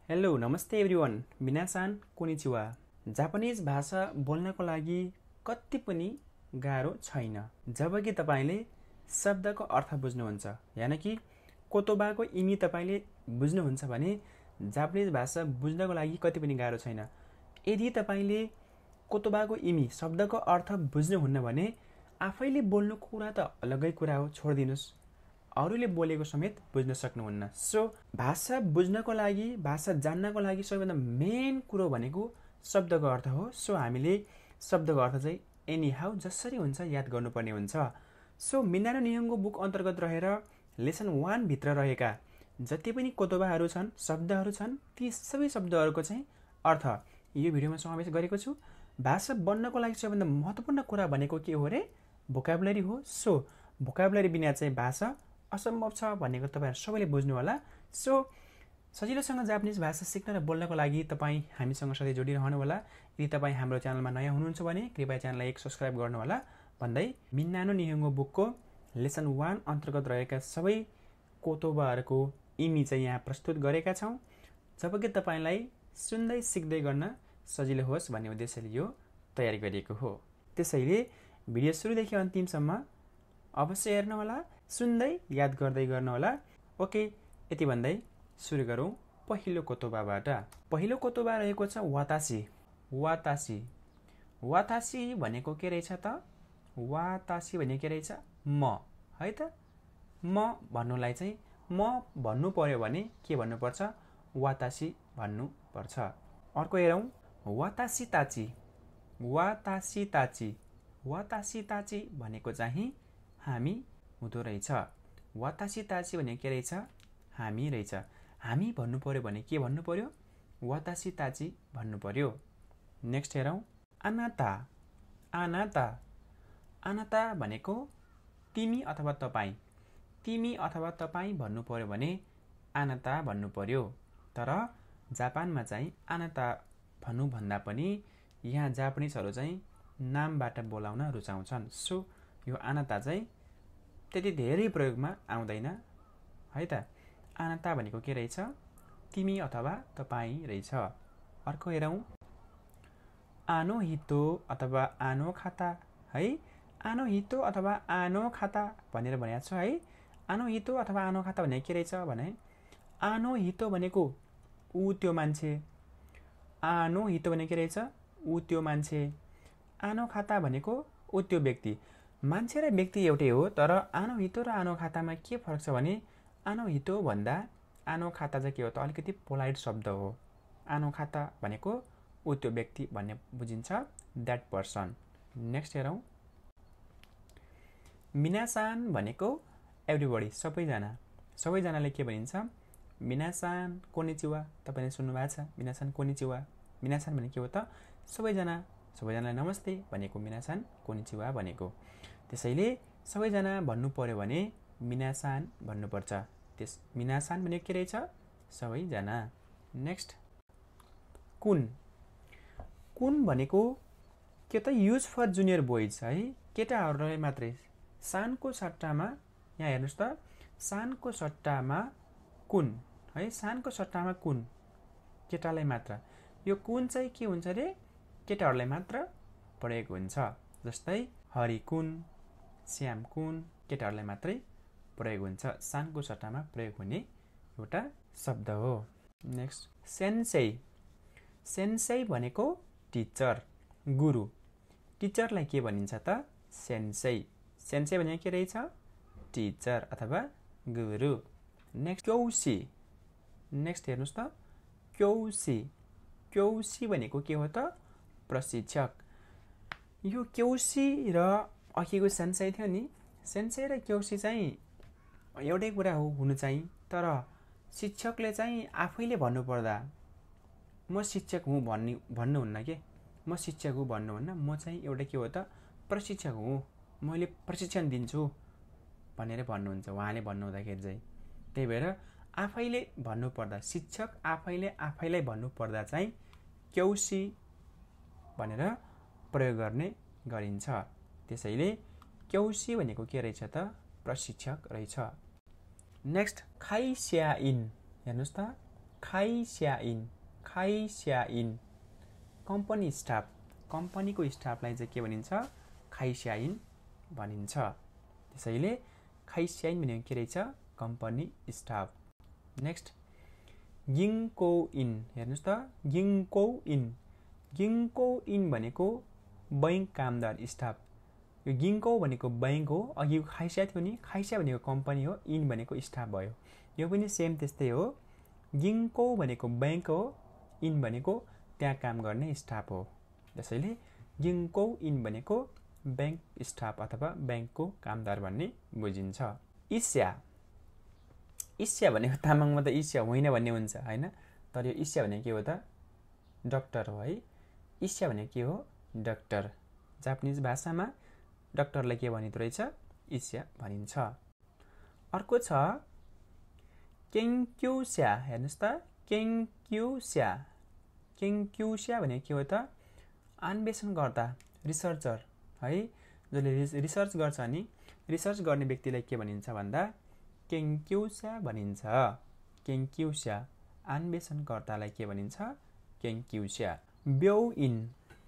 Hello नमस्ते everyone मिनासान konnichiwa Japanese भाषा बोल्नको लागि कति पनि गाह्रो छैन जबकि तपाईले शब्दको अर्थ बुझ्नुहुन्छ यानि कि कोतोबाको इमी तपाईले बुझ्नुहुन्छ भने जापानिज भाषा बुझ्नको लागि कति पनि गाह्रो छैन। यदि तपाईले कोतोबाको इमी शब्दको अर्थ बुझ्नुहुन्न भने आफैले बोल्नु कुरा त अलगै कुरा हो, छोड्दिनुस्। अरूले बोलेको समेत बुझ्न सक्नुहुन्न। सो भाषा बुझ्नको लागि, भाषा जान्नको लागि सबैभन्दा मेन कुरो भनेको शब्दको अर्थ हो। सो हामीले शब्दको अर्थ चाहिँ एनी हाउ जसरी हुन्छ याद गर्नुपर्ने हुन्छ। सो मिनानो निहोंगो बुक अन्तर्गत रहेर लेसन 1 भित्र रहेका जति पनि कोतोबाहरू छन्, शब्दहरू छन्, ती सबै शब्दहरूको चाहिँ अर्थ यो भिडियोमा समावेश गरेको छु। भाषा बन्नको लागि सबैभन्दा महत्त्वपूर्ण कुरा भनेको के हो रे? भोकाबुलरी हो। सो भोकाबुलरी बिना चाहिँ भाषा असम्भव छ भनेको तपाईहरु सबैले बुझ्नु होला। सो सजिलोसँग जापानिज भाषा सिक्न र बोल्नको लागि तपाई हामीसँग सधैँ जोडिरहनु होला। यदि तपाई हाम्रो च्यानलमा नयाँ हुनुहुन्छ भने कृपया च्यानललाई सब्स्क्राइब गर्नु होला भन्दै मिनानो निहोंगो बुकको लेसन 1 अन्तर्गत रहेका सबै कोतोबाहरूको इमी चाहिँ यहाँ प्रस्तुत गरेका छौं, जबकि तपाईलाई सुन्दै सिक्दै गर्न सजिलो होस् भन्ने उद्देश्यले यो तयारी गरिएको हो। त्यसैले भिडियो सुरुदेखि अन्तिमसम्म अवश्य हेर्नु होला, सुन्दै याद गर्दै गर्नु होला। ओके, यति भन्दै सुरु गरौँ पहिलो कोतोबाबाट। पहिलो कोतोबा रहेको छ वातासी। वातासी वातासी भनेको के रहेछ त? वातासी भने के रहेछ? म, है त? म भन्नुलाई चाहिँ म भन्नु पर्यो भने के भन्नुपर्छ? वातासी भन्नुपर्छ। अर्को हेरौँ, वातासी ताची। वातासी ताची। वातासी ताची भनेको चाहिँ हामी हुँदो रहेछ। वातासी ताची भने के रहेछ? हामी रहेछ। हामी भन्नु पर्यो भने के भन्नु पर्यो? वातासी ताची भन्नु पर्यो। नेक्स्ट हेरौँ, आनाता। आनाता। आनाता भनेको तिमी अथवा तपाई। तिमी अथवा तपाई भन्नु पर्यो भने आनाता भन्नु पर्यो। तर जापानमा चाहिँ आनाता भन्नु भन्दा पनि यहाँ जापानिजहरू चाहिँ नामबाट बोलाउन रुचाउँछन्। सो यो आनाता चाहिँ त्यति धेरै प्रयोगमा आउँदैन, है त? आनाता भनेको के रहेछ? तिमी अथवा तपाई रहेछ। अर्को हेरौँ, आनो हितो अथवा आनो खाता, है? आनो हितो अथवा आनो खाता भनेर भनेको छ, है? आनो हितो अथवा आनो खाता भने के रहेछ भने आनो हितो भनेको ऊ त्यो मान्छे। आनो हितो भने के रहेछ? ऊ त्यो मान्छे। आनो खाता भनेको ऊ त्यो व्यक्ति। मान्छे र व्यक्ति एउटै हो, तर आनो हितो र आनो खातामा के फरक छ भने आनो हितो भन्दा आनो खाता चाहिँ के हो त अलिकति पोलाइट शब्द हो। आनो खाता भनेको ऊ त्यो व्यक्ति भन्ने बुझिन्छ, द्याट पर्सन। नेक्स्ट हेरौँ, मिनासान भनेको एभ्रीबडी, सबैजना। सबैजनाले के भनिन्छ? मिनासान कोनिचिवा। तपाईले सुन्नु भएको छ मिनासान कोनिचिवा। मिनासान भने के हो त? सबैजना। सबैजनालाई नमस्ते भनेको मिनासान कोनिचिवा भनेको। त्यसैले सबैजना भन्नु पर्यो भने मिनासान भन्नुपर्छ। त्यस मिनासान भने के रहेछ? सबैजना। नेक्स्ट, कुन। कुन भनेको के त? युज फर जुनियर बोइज, है? केटाहरूलाई मात्रै। सानको सट्टामा यहाँ हेर्नुहोस् त, सानको सट्टामा कुन, है? सानको सट्टामा कुन, केटालाई मात्र। यो कुन चाहिँ के हुन्छ रे? केटाहरूलाई मात्र प्रयोग हुन्छ। जस्तै हरि कुन, श्याम कुन, केटाहरूलाई मात्रै प्रयोग हुन्छ। सानको सट्टामा प्रयोग हुने एउटा शब्द हो। Next, sensei. सेन्सेई भनेको टिचर, गुरु। टिचरलाई के भनिन्छ त? सेन्सेई। सेन्सेई भने के रहेछ? टिचर अथवा गुरु। नेक्स्ट, क्यौसी। नेक्स्ट हेर्नुहोस् त, क्यौसी। क्यौसी भनेको के हो त? प्रशिक्षक। यो क्यौसी र अघिको सेन्सेई थियो नि, सेन्सेई र क्यौसी चाहिँ एउटै कुरा हो हुनु चाहिँ, तर शिक्षकले चाहिँ आफैले भन्नुपर्दा म शिक्षक हुँ भन्नुहुन्न के, म शिक्षक हुँ भन्नुहुन्न, म चाहिँ एउटा के हो त? प्रशिक्षक हुँ, मैले प्रशिक्षण दिन्छु भनेर भन्नुहुन्छ उहाँले भन्नुहुँदाखेरि चाहिँ। त्यही भएर आफैले भन्नुपर्दा, शिक्षक आफैले आफैलाई भन्नुपर्दा चाहिँ क्यौसी भनेर प्रयोग गर्ने गरिन्छ। त्यसैले क्यौसी भनेको के रहेछ त? प्रशिक्षक रहेछ। नेक्स्ट, खाइस्याइन। हेर्नुहोस् त, खाइस्याइन खाइस्याइन कम्पनी स्टाफ कम्पनीको स्टाफलाई चाहिँ के भनिन्छ खाइस्याइन भनिन्छ त्यसैले खाइस्याइन भनेको के रहेछ कम्पनी स्टाफ नेक्स्ट गिङ्को इन हेर्नुस् त गिङ्को इन भनेको बैंक कामदार स्टाफ यो गिङ्को भनेको बैंक हो अघि खाइस्या थियो नि खाइस्या भनेको कम्पनी हो इन भनेको स्टाफ भयो यो पनि सेम त्यस्तै हो गिङ्को भनेको बैंक हो इन भनेको त्यहाँ काम गर्ने स्टाफ हो त्यसैले गिङ्को इन भनेको बैंक स्टाफ अथवा बैंकको कामदार भन्ने बुझिन्छ इस्या इस्या भनेको तामाङमा त इस्या होइन भन्ने हुन्छ हैन तर यो इस्या भनेको के हो त डाक्टर हो है इस्या भनेको के हो डाक्टर जापानिज भाषामा डाक्टरलाई के भनिदो रहेछ इस्या भनिन्छ अर्को छ केङ्क्युस्या हेर्नुस् त केङ्क्युस्या भनेको के हो त अन्वेषणकर्ता रिसर्चर है जसले रिसर्च गर्छ नि रिसर्च गर्ने व्यक्तिलाई के भनिन्छ भन्दा केङ्क्युस्या भनिन्छ केङ्क्युस्या अन्वेषणकर्तालाई के भनिन्छ केङ्क्युस्या ब्यौ इन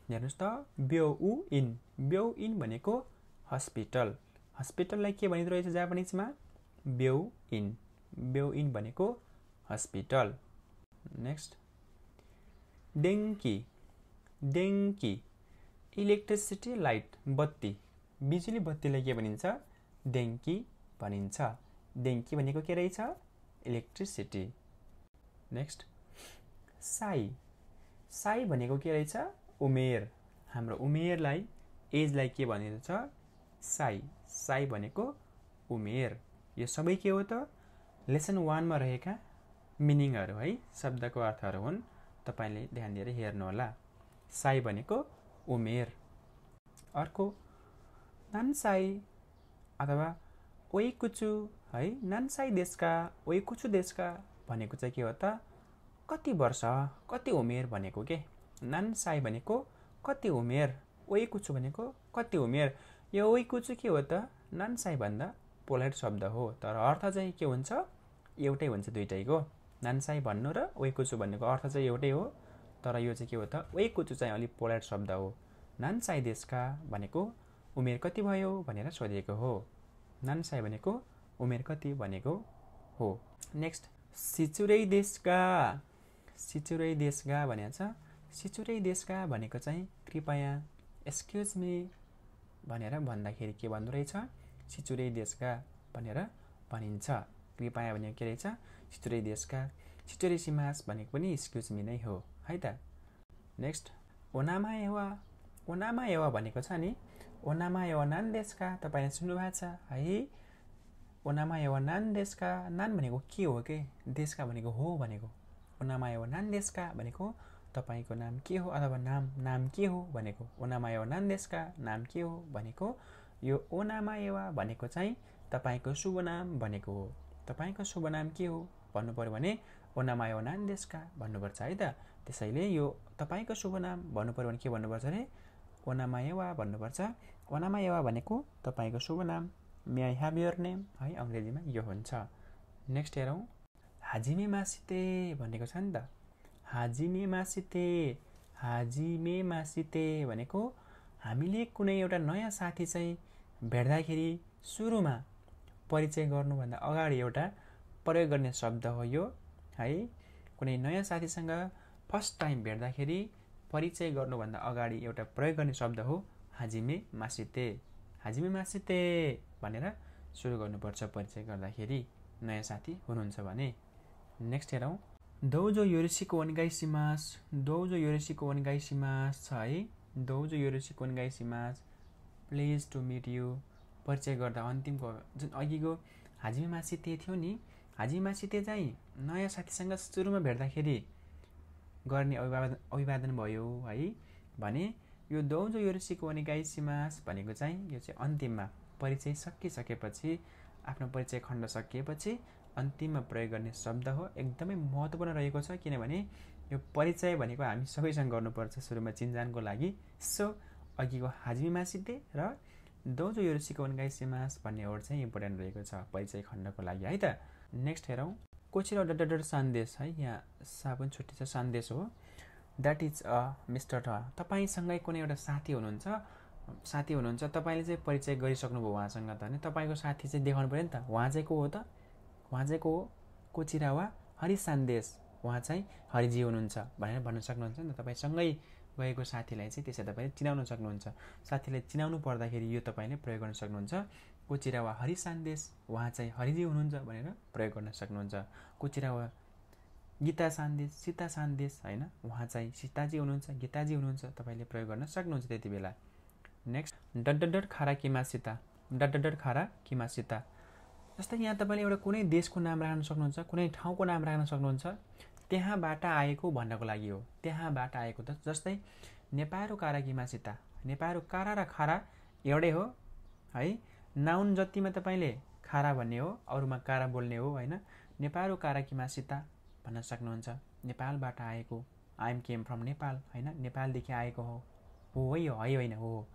हेर्नुस् त ब्यौ इन भनेको हस्पिटल हस्पिटललाई के भनिदो रहेछ जापानिजमा ब्यौ इन भनेको हस्पिटल नेक्स्ट डेङ्की इलेक्ट्रिसिटी लाइट बत्ती बिजुली बत्तीलाई के भनिन्छ डेङ्की भनिन्छ डेङ्की भनेको के रहेछ इलेक्ट्रिसिटी नेक्स्ट साई भनेको के रहेछ उमेर हाम्रो उमेरलाई एजलाई के भनिन्छ साई भनेको उमेर यो सबै के हो त लेसन 1 मा रहेका मिनिङहरु है शब्दको अर्थहरु हुन् तपाईले ध्यान दिएर हेर्नु होला साई भनेको उमेर अर्को नान्साई अथवा ओइकुचु है नान्साई देशका ओइकुचु देशका भनेको चाहिँ के हो त कति वर्ष कति उमेर भनेको के नान्साई भनेको कति उमेर ओइकुचु भनेको कति उमेर यो ओइकुचु के हो त नान्साई भन्दा पोलाइट शब्द हो तर अर्थ चाहिँ के हुन्छ एउटै हुन्छ दुईटैको नान्साई भन्नु र ओइकुचु भन्नेको अर्थ चाहिँ एउटै हो तर यो चाहिँ के हो त ओइकुचु चाहिँ अलि पोलाइट शब्द हो नान्साई देशका भनेको उमेर कति भयो भनेर सोधिएको हो नान्साई भनेको उमेर कति भनेको हो नेक्स्ट सिचुरै देशका भनेको छ सिचुरै देशका भनेको चाहिँ कृपया एक्सक्युज मी भनेर भन्दाखेरि के भन्नु रहेछ सिचुरै देशका भनेर भनिन्छ कृपया भनेको के रहेछ सिचुरै देशका सिचुरै सिमास भनेको पनि एक्सक्युज मी नै हो है त नेक्स्ट ओनामाएवा भनेको छ नि ओनामाएवा नान देशका तपाईले सुन्नु भएको छ है ओनामाएवा नान देशका नान भनेको के हो के देशका भनेको हो भनेको ओनामाएवा नान देशका भनेको तपाईको नाम के हो अथवा नाम के हो भनेको ओनामाएवा नान देशका नाम के हो भनेको यो ओनामाएवा भनेको चाहिँ तपाईको शुभ नाम भनेको हो तपाईको शुभ नाम के हो भन्नु पर्यो भने ओनामाएवा नान देशका भन्नुपर्छ है त त्यसैले यो तपाईको शुभ नाम भन्नु पर्यो भने के भन्नुपर्छ रे ओनामाएवा भन्नुपर्छ ओनामाएवा भनेको तपाईको शुभ नाम मे आई हैव योर नेम है अंग्रेजीमा यो हुन्छ नेक्स्ट हेरौं हाजिमे मासिते भनेको छ नि त हाजिमे मासिते भनेको हामीले कुनै एउटा नयाँ साथी चाहिँ भेट्दाखेरि सुरुमा परिचय गर्नुभन्दा अगाडि एउटा प्रयोग गर्ने शब्द हो यो है कुनै नयाँ साथीसँग फर्स्ट टाइम भेट्दाखेरि परिचय गर्नुभन्दा अगाडि एउटा प्रयोग गर्ने शब्द हो हाजिमे मासिते भनेर सुरु गर्नुपर्छ परिचय गर्दाखेरि नयाँ साथी हुनुहुन्छ भने नेक्स्ट हेरौं दोजो योरोसिको ओनेगाइसिमास छ है दोजो योरोसिको ओनेगाइसिमास प्लिज टु मिट यु परिचय गर्दा अन्तिमको जुन अघिको हाजिमे मासिते थियो नि हाजिमे मासिते चाहिँ नयाँ साथीसँग सुरुमा भेट्दाखेरि गर्ने अभिवादन भयो है भने यो दोजो योरोसिको ओनेगाइसिमास भनेको चाहिँ यो चाहिँ अन्तिममा परिचय सकिसकेपछि आफ्नो परिचय खण्ड सकिएपछि अन्तिममा प्रयोग गर्ने शब्द हो एकदमै महत्त्वपूर्ण रहेको छ किनभने यो परिचय भनेको हामी सबैसँग गर्नुपर्छ सुरुमा चिन्जानको लागि सो अघिको हाजिमे मासिते र दोजो योरोसिको ओनेगाइसिमास भन्ने वर्ड चाहिँ इम्पोर्टेन्ट रहेको छ परिचय खण्डको लागि है त नेक्स्ट हेरौं कोचिरावा डट डट डट सन्देश है, यहाँ सा पनि छुट्टी छ, सन्देश हो। द्याट इज अ मिस्टर ठ। तपाईँसँगै कुनै एउटा साथी हुनुहुन्छ, तपाईँले चाहिँ परिचय गरिसक्नुभयो उहाँसँग त, होइन? तपाईँको साथी चाहिँ देखाउनु पऱ्यो नि त। उहाँ चाहिँ को हो त? उहाँ चाहिँ को हो? कोचिरावा हरि सन्देश, उहाँ चाहिँ हरिजी हुनुहुन्छ भनेर भन्न सक्नुहुन्छ नि त। तपाईँसँगै गएको साथीलाई चाहिँ त्यसै तपाईँले चिनाउन सक्नुहुन्छ। साथीलाई चिनाउनु पर्दाखेरि यो तपाईँले प्रयोग गर्न सक्नुहुन्छ। कोचिरावा हरि सन्देश, उहाँ चाहिँ हरिजी हुनुहुन्छ भनेर प्रयोग गर्न सक्नुहुन्छ। कोचिरावा गीता सन्देश, सीता सन्देश, होइन? उहाँ चाहिँ सीताजी हुनुहुन्छ, गीताजी हुनुहुन्छ, तपाईँले प्रयोग गर्न सक्नुहुन्छ त्यति बेला। नेक्स्ट, डट डट डट खारा किमा सीता, डट डट डट खारा किमा सीता। जस्तै यहाँ तपाईँले एउटा कुनै देशको नाम राख्न सक्नुहुन्छ, कुनै ठाउँको नाम राख्न सक्नुहुन्छ, त्यहाँबाट आएको भन्नको लागि हो। त्यहाँबाट आएको त जस्तै नेपारो कारा किमा सीता, नेपारो कारा र खारा एउटै हो है। नाउन जतिमा तपाईँले खारा भन्ने हो, अरूमा कारा बोल्ने हो, होइन? नेपारो कारा किमा सीता भन्न सक्नुहुन्छ। नेपालबाट आएको, I am came from Nepal, होइन? नेपालदेखि आएको हो है, हो है, होइन, हो,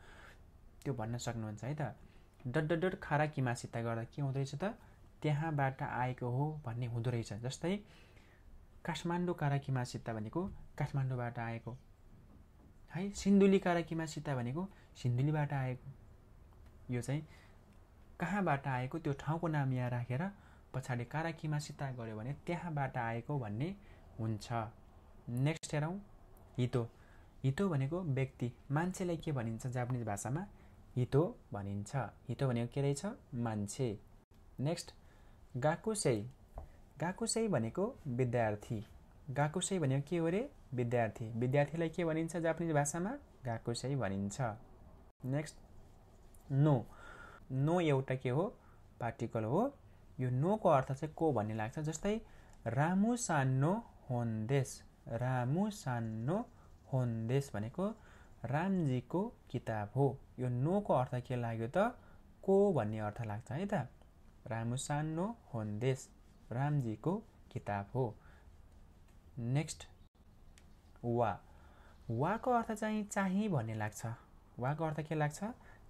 त्यो भन्न सक्नुहुन्छ है त। डट डट डट खारा किमा सीता गर्दा के हुँदो रहेछ त? त्यहाँबाट आएको हो भन्ने हुँदो रहेछ। जस्तै काठमाडौँ कारा किमा सीता भनेको काठमाडौँबाट आएको है। सिन्धुली कारा किमा सीता भनेको सिन्धुलीबाट आएको। यो चाहिँ कहाँबाट आएको त्यो ठाउँको नाम यहाँ राखेर पछाडि कारा किमा सीता गऱ्यो भने त्यहाँबाट आएको भन्ने हुन्छ। नेक्स्ट हेरौँ, हितो। हितो भनेको व्यक्ति, मान्छेलाई के भनिन्छ जापानिज भाषामा? हितो भनिन्छ। हितो भनेको के रहेछ? मान्छे। नेक्स्ट, गाकुसेई। गाकुसेई भनेको विद्यार्थी। गाकुसेई भनेको के हो रे? विद्यार्थी। विद्यार्थीलाई के भनिन्छ जापानिज भाषामा? गाकुसेई भनिन्छ। Next, no. नो एउटा के हो? पार्टिकल हो। यो नोको अर्थ चाहिँ को भन्ने लाग्छ। जस्तै रामु सान्नो होन्देस, रामु सान्नो होन्देस भनेको रामजीको किताब हो। यो नोको अर्थ के लाग्यो त? को भन्ने अर्थ लाग्छ है त। रामु सान्नो होन्देस, रामजीको किताब हो। नेक्स्ट, वा। वाको अर्थ चाहिँ भन्ने लाग्छ। वाको अर्थ के लाग्छ?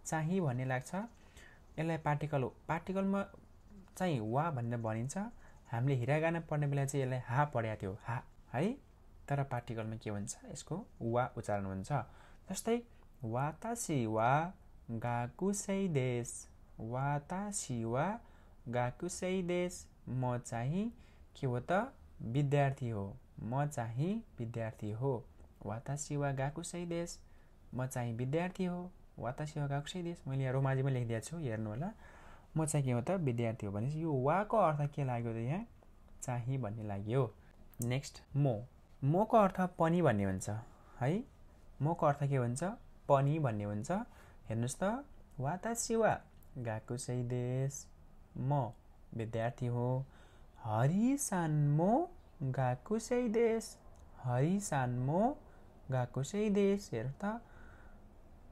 चाहिँ भन्ने लाग्छ। यसलाई पार्टिकल हो। पार्टिकलमा चाहिँ वा भनेर भनिन्छ। हामीले हिरागाना पढ्ने बेला चाहिँ यसलाई हा पढेको थियो, हा है। तर पार्टिकलमा के हुन्छ? यसको वा उच्चारण हुन्छ। जस्तै वातासी वा गाकुसेई देश, वातासी वा गाकुसेई देश, म चाहिँ के हो त? विद्यार्थी हो। म चाहिँ विद्यार्थी हो। वातासी वा गाकुसेई देश, म चाहिँ विद्यार्थी हो। वातासी वा गाकुसेई देश, मैले यहाँ रोमाजीमा लेखिदिएको छु, हेर्नु होला। म चाहिँ के हो त? विद्यार्थी हो। भनेपछि यो वाको अर्थ के लाग्यो त? यहाँ चाहिँ भन्ने लाग्यो। नेक्स्ट, मो। मोको अर्थ पनि भन्ने हुन्छ है। मोको अर्थ के हुन्छ? पनि भन्ने हुन्छ। हेर्नुहोस् त, वातासी वा गाकुसेई देश, म विद्यार्थी हो। हरि सान्मो गाकुसेई देश, हरि सान्मो गाकुसेई देश। हेर त,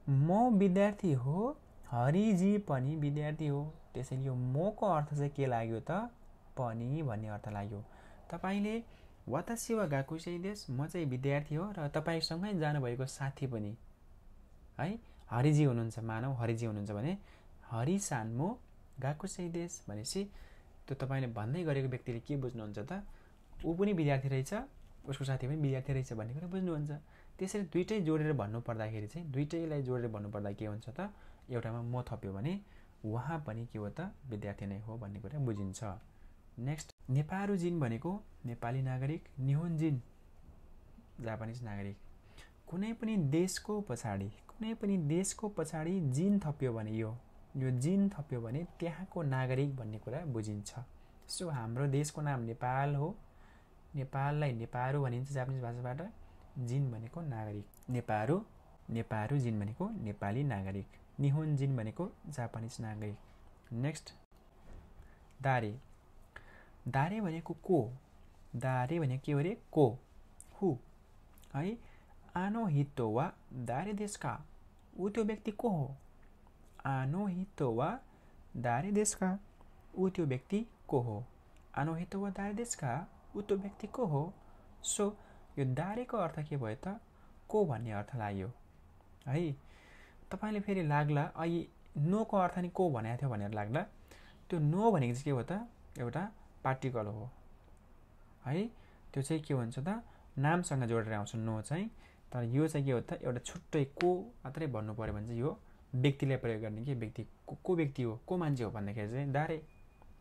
म विद्यार्थी हो, हरिजी पनि विद्यार्थी हो। त्यसैले यो मोको अर्थ चाहिँ के लाग्यो त? पनि भन्ने अर्थ लाग्यो। तपाईँले वातासी वा गाकुसेई देश, म चाहिँ विद्यार्थी हो र तपाईँसँगै जानुभएको साथी पनि है हरिजी हुनुहुन्छ, मानव हरिजी हुनुहुन्छ भने हरि सान्मो गाकुसेई देश भनेपछि त्यो तपाईँले भन्दै गरेको व्यक्तिले के बुझ्नुहुन्छ त? ऊ पनि विद्यार्थी रहेछ, उसको साथी पनि विद्यार्थी रहेछ भन्ने कुरा बुझ्नुहुन्छ। त्यसरी दुइटै जोडेर भन्नुपर्दाखेरि चाहिँ, दुइटैलाई जोडेर भन्नुपर्दा के हुन्छ त? एउटामा म थप्यो भने उहाँ पनि के हो त? विद्यार्थी नै हो भन्ने कुरा बुझिन्छ। नेक्स्ट, नेपारुजिन भनेको नेपाली नागरिक, निहोन्जिन जापानिज नागरिक। कुनै पनि देशको पछाडि जिन थप्यो भने यो जिन थप्यो भने त्यहाँको नागरिक भन्ने कुरा बुझिन्छ। सो हाम्रो देशको नाम नेपाल हो। नेपाललाई नेपारू भनिन्छ जापानिज भाषाबाट। जिन भनेको नागरिक। नेपारू जिन भनेको नेपाली नागरिक। निहोन्जिन भनेको जापानिज नागरिक। नेक्स्ट, दारे। दारे भनेको को? दारे भनेको के हो रे? को, हु है। आनो हितो वा दारे देशका, ऊ त्यो व्यक्ति को हो? आनो हितो वा दारे देशका, ऊ त्यो व्यक्ति को हो? आनो हितो वा दारे देशका, ऊ त्यो व्यक्ति को हो? सो यो दारेको अर्थ के भयो त? को भन्ने अर्थ लाग्यो है। तपाईँले फेरि लाग्ला अहिले नोको अर्थ नि को भनेको थियो भनेर लाग्ला। त्यो नो भनेको चाहिँ के हो त? एउटा पार्टिकल हो है, त्यो चाहिँ के हुन्छ त नामसँग जोडेर आउँछ नो चाहिँ। तर यो चाहिँ के हो त एउटा छुट्टै को मात्रै भन्नु पऱ्यो भने चाहिँ यो व्यक्तिलाई प्रयोग गर्ने के व्यक्ति को व्यक्ति हो को मान्छे हो भन्दाखेरि चाहिँ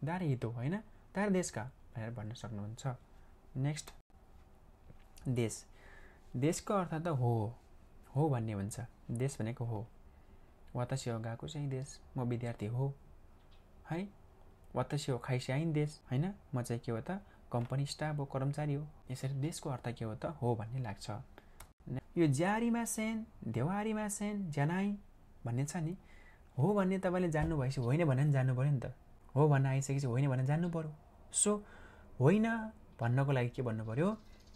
दारे हितो होइन दारे देशका भनेर भन्न सक्नुहुन्छ। नेक्स्ट देशको अर्थ त हो भन्ने हुन्छ। देश भनेको हो। वातासी हो गएको चाहिँ देश, म विद्यार्थी हो है। वातासी हो खाइसी आइन देश होइन, म चाहिँ के हो त कम्पनी स्टाफ हो कर्मचारी हो। यसरी देशको अर्थ के हो त हो भन्ने लाग्छ। यो ज्यारिमासेन देवारिमासेन ज्यानाइ भन्ने छ नि, हो भन्ने तपाईँले जान्नु भएपछि होइन भनेर पनि जान्नु पऱ्यो नि त। हो भन्न आइसकेपछि होइन भनेर जान्नु पऱ्यो। सो होइन भन्नको लागि के भन्नु पऱ्यो,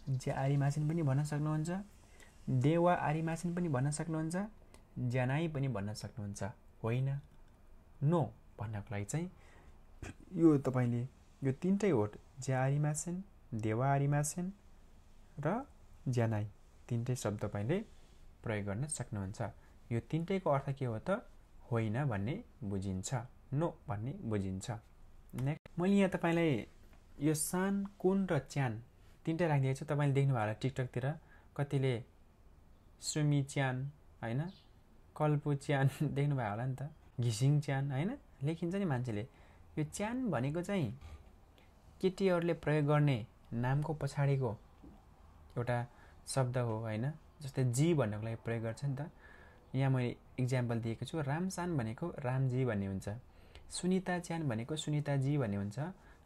ज्यारिमासेन पनि भन्न सक्नुहुन्छ, देवा आरिमासेन पनि भन्न सक्नुहुन्छ, ज्यानाइ पनि भन्न सक्नुहुन्छ। होइन नो भन्नको लागि चाहिँ यो तपाईँले यो तिनटै हो, ज्यारिमासेन देवा आरिमासेन र ज्यानाइ तिनटै शब्द तपाईँले प्रयोग गर्न सक्नुहुन्छ। यो तिनटैको अर्थ के हो त होइन भन्ने बुझिन्छ, नो भन्ने बुझिन्छ। नेक्स्ट मैले यहाँ तपाईँलाई यो सान कुन र च्यान तिनटै राखिदिएको छु। तपाईँले देख्नुभयो होला टिकटकतिर कतिले सुमी च्यान होइन कल्पु च्यान देख्नुभयो होला नि त, घिसिङ च्यान होइन लेखिन्छ नि मान्छेले। यो च्यान भनेको चाहिँ केटीहरूले प्रयोग गर्ने नामको पछाडिको एउटा शब्द हो होइन। जस्तै जी भन्नको लागि प्रयोग गर्छ नि त। यहाँ मैले इक्जाम्पल दिएको छु, रामसान भनेको रामजी भन्ने हुन्छ, सुनिता च्यान भनेको सुनिताजी भन्ने हुन्छ,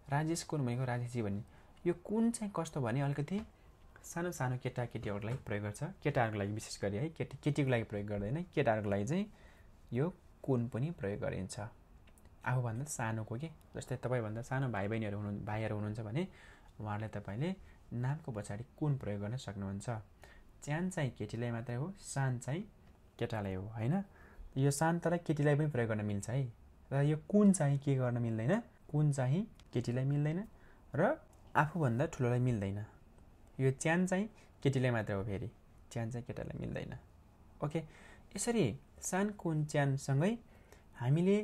राजेश कुन भनेको राजेशजी भन्ने। यो कुन चाहिँ कस्तो भने अलिकति सानो सानो केटाकेटीहरूको लागि प्रयोग गर्छ, केटाहरूको लागि विशेष गरी है, केटीको लागि प्रयोग गर्दैन। केटाहरूको लागि चाहिँ यो कुन पनि प्रयोग गरिन्छ आफूभन्दा सानोको के। जस्तै तपाईँभन्दा सानो भाइहरू हुनुहुन्छ भने उहाँहरूलाई तपाईँले नामको पछाडि कुन प्रयोग गर्न सक्नुहुन्छ। च्यान चाहिँ केटीलाई मात्रै हो, सान चाहिँ केटालाई हो होइन। यो सान तर केटीलाई पनि प्रयोग गर्न मिल्छ है, र यो कुन चाहिँ के गर्न मिल्दैन, कुन चाहिँ केटीलाई मिल्दैन र आफूभन्दा ठुलोलाई मिल्दैन। यो च्यान चाहिँ केटीलाई मात्रै हो, फेरि च्यान चाहिँ केटालाई मिल्दैन। ओके, यसरी सान कुन च्यानसँगै हामीले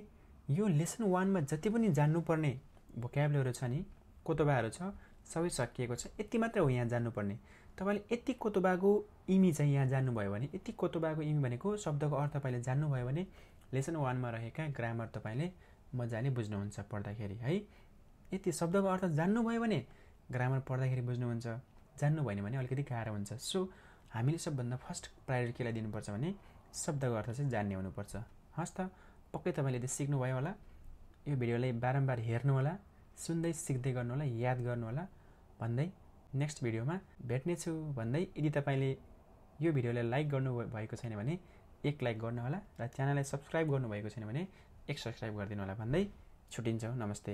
यो लेसन 1 मा जति पनि जान्नुपर्ने भोक्याबुलरीहरू छ नि, कोतोबाहरू छ, सबै सकिएको छ। यति मात्रै हो यहाँ जान्नुपर्ने। तपाईँले यति कोतोबाको इमी चाहिँ यहाँ जान्नुभयो भने, यति कोतोबाको इमी भनेको शब्दको अर्थ तपाईँले जान्नुभयो भने लेसन 1 मा रहेका ग्रामर तपाईँले मजाले बुझ्नुहुन्छ पढ्दाखेरि है। यति शब्दको अर्थ जान्नुभयो भने ग्रामर पढ्दाखेरि बुझ्नुहुन्छ, जान्नु भएन भने अलिकति गाह्रो हुन्छ। सो हामीले सबभन्दा फर्स्ट प्रायोरिटी केलाई दिनुपर्छ भने शब्दको अर्थ चाहिँ जान्ने हुनुपर्छ। हस् त, पक्कै तपाईँले त्यो सिक्नुभयो होला। यो भिडियोलाई बारम्बार हेर्नु होला, सुन्दै सिक्दै गर्नु होला, याद गर्नु होला भन्दै नेक्स्ट भिडियोमा भेट्नेछु भन्दै, यदि तपाईँले यो भिडियोलाई लाइक गर्नुभएको छैन भने 1 लाइक गर्नु होला र च्यानललाई सब्सक्राइब गर्नुभएको छैन भने 1 सब्सक्राइब गरिदिनु होला भन्दै छुट्टिन्छौँ। नमस्ते।